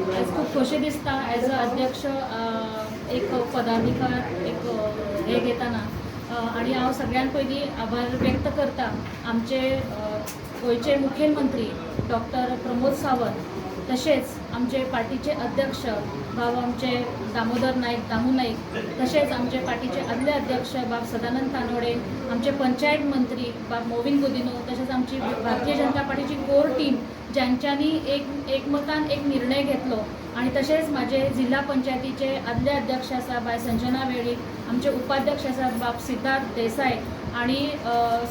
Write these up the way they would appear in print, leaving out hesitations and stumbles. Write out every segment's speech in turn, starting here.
आयज खूब खोशी दिसता एज अ अध्यक्ष एक पदाधिकार एक हे घेतना आनी हांव सगळ्यान पयलीं आभार व्यक्त करता आमचे गोंयचे मुखेलमंत्री डॉक्टर प्रमोद सावंत, तशेंच आमचे पार्टीचे अध्यक्ष बाब आमचे दामोदर नायक, दामू नायक, तशेंच आमचे पार्टीचे आदले अध्यक्ष बाब सदानंद तानोडे, आमचे पंचायत मंत्री बाब मोविन गुदिनो, तशेंच आमची भारतीय जनता पार्टीची कोर टीम ज्यांच्यांनी एक एकमतान एक निर्णय घेतलो आनी तशेंच म्हाजे जिल्हा पंचायतीचे आदले अध्यक्ष आसा बाय संजना वेळीप, आमचे उपाध्यक्ष आसात बाब सिद्धार्थ देसाय आणि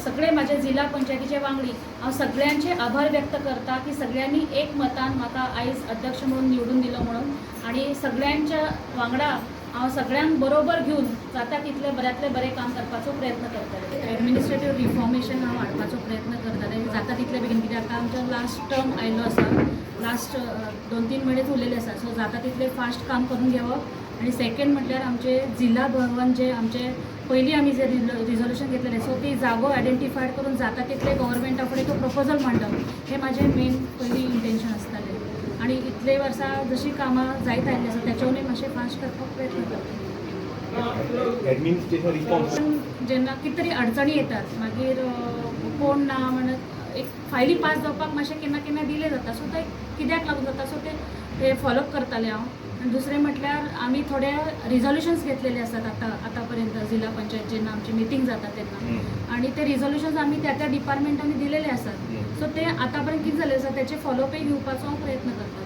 सगळे माझे जिल्हा पंचायतीचे वांगडी, हांव सगळ्यांचे आभार व्यक्त करता की सगळ्यांनी एक मतान म्हाका आयज अध्यक्ष म्हणून निवडून दिलो म्हणून. आणि सगळ्यांच्या वांगडा हांव सगळ्यांक बरोबर घेवन जाता तितलें बऱ्यांतलें बरें काम करपाचो प्रयत्न करतलें. एडमिनिस्ट्रेटीव रिफॉर्मेशन हांव हाडपाचो प्रयत्न करतलें जाता तितले बेगीन, कित्याक आतां आमचो लास्ट टर्म आयिल्लो आसा, लास्ट 2-3 म्हयनेच उरलेले आसा. सो जाता तितलें फास्ट काम करून घेवप आनी सेकंड म्हटल्यार आमचे जिल्हा भवन जे आमचे पयलीं आमी जे रिजोल्युशन घेतलेलें, सो ती जागो आयडेंटिफायड करून जाता तितलें गव्हर्मेंटा फुडें तो प्रपोजल मांडप हें म्हाजें मेन पयलीं इंटेन्शन आसतालें. आनी इतले वर्सां जशीं कामां जायत आयिल्लीं आसा, त्याच्यावरूय मातशें फास्ट करपाक प्रयत्न करता. Administration reforms. पण जेन्ना कितें तरी अडचणी येतात, मागीर कोण ना म्हणत एक फायली पास जावपाक मातशें केन्ना केन्ना डिले जाता. सो ते कित्याक लागून जाता, सो ते ते फॉलोअप करतालें हांव. आनी दुसरें म्हटल्यार आमी थोडे रिजोल्युशन्स घेतलेले आसात आतां आतां पर्यंत जिल्हा पंचायत जेन्ना आमची मिटींग जाता तेन्ना आनी ते रिजोल्युशन्स आमी त्या त्या डिपार्टमेंटांनी दिलेले आसात. सो ते आतां पर्यंत कितें जालें आसा, तेचे फॉलोअपय घेवपाचो हांव प्रयत्न करता.